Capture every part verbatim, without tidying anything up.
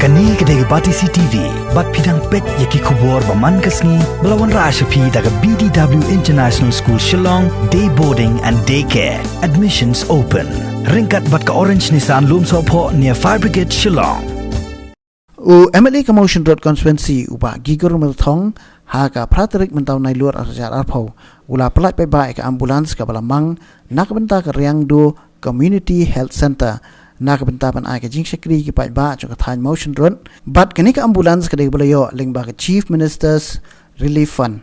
Kane ka dei ka Batesi T V, bad phi dang peit ïa ki khubor ba man ka sngi, ba la wanrah sha phi da ka B D W International School Shillong, Day Boarding and Day Care. Admissions open. Ryngkat bad ka Orange Nissan Lumsohphoh near Fire Brigade Shillong. U M L A ka Mawshynrut Constituency u Bah Gigur Myrthong ha ka phra tarik mynta u Nailur ar hajar arphew u la pyllait paidbah ïa ka ambulance kaba la mang na ka bynta ka Riangdo Community Health Centre na ka bynta ban ai ka jingshakri ki paidbah jong ka thaiñ Mawshynrut, bad kane ka ambulance ka dei kaba la ïoh lyngba ka Chief Minister's Relief Fund.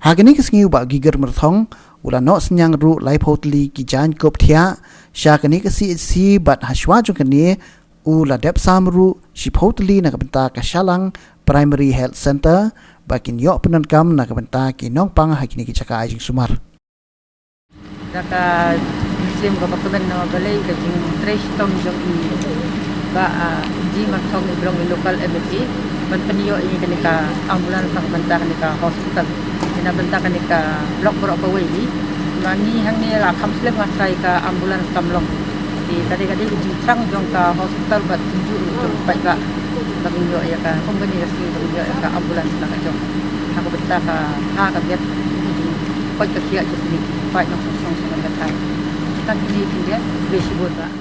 Ha kane ka sngi u Bah Gigur Myrthong u la noh synñiang ruh laiphew tylli ki jaiñkup thiah sha kane ka C H C, bad hashwa jong kane u la dep sam ruh shiphew tylli na ka bynta ka Shalang Primary Health Centre ba kin ïoh pyndonkam na ka bynta ki nongpang ha kine ki jaka ai jingsumar. Da ka mynsiem kaba kmen na balei ka jingtrei shitom jong i Bah, ah, G. Myrthong, i ba long i local M L A, ban pynïoh ïa kane ka ambulance na ka bynta kane ka hospital. Ïa na bynta kane ka block baroh kawei hi. Ma ngi hangne la kham slem nga trai ka ambulance kam long. Te ka dei ka dei ka jingthrang jong ka hospital bad kumjuh jong paidbah ba ngin ïoh ïa ka, kum kane ka sngi ba ngin ïoh ïa ka ambulance na ka jong. Ha ka bynta ka, ha ka miet ka jingkoit ka khiah jong kine ki paid nongshong shnong sha ka thaiñ. Tang kine ki dei, khublei shibun Bah.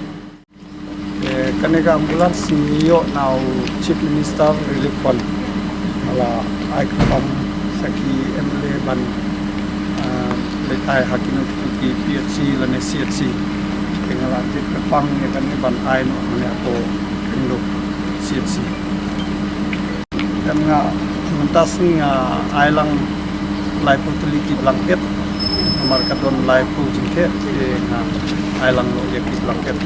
Eh, kane ka ambulance ngi ïoh na u Chief Minister Relief Fund. Ba la ai ka pam sha ki M L A ban, ah, leit ai ha kino kino ki P H C lane C H C. Te nga la tip kyrpang ïa kane ban ai noh hangne hapoh Riangdo C H C. Te nga mynta sngi nga ai lang laiphew tylli ki blanket. Namar ka don laiphew jingthiah te nga ai lang noh ïa ki blanket.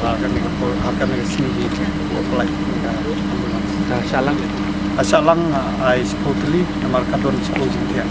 Ha kane ka por, ha kane ka sngi hi ko pynlait ïa ka ambulance. Ka Shalang? Ka Shalang nga ai shiphew tylli namar ka don shiphew jingthiah.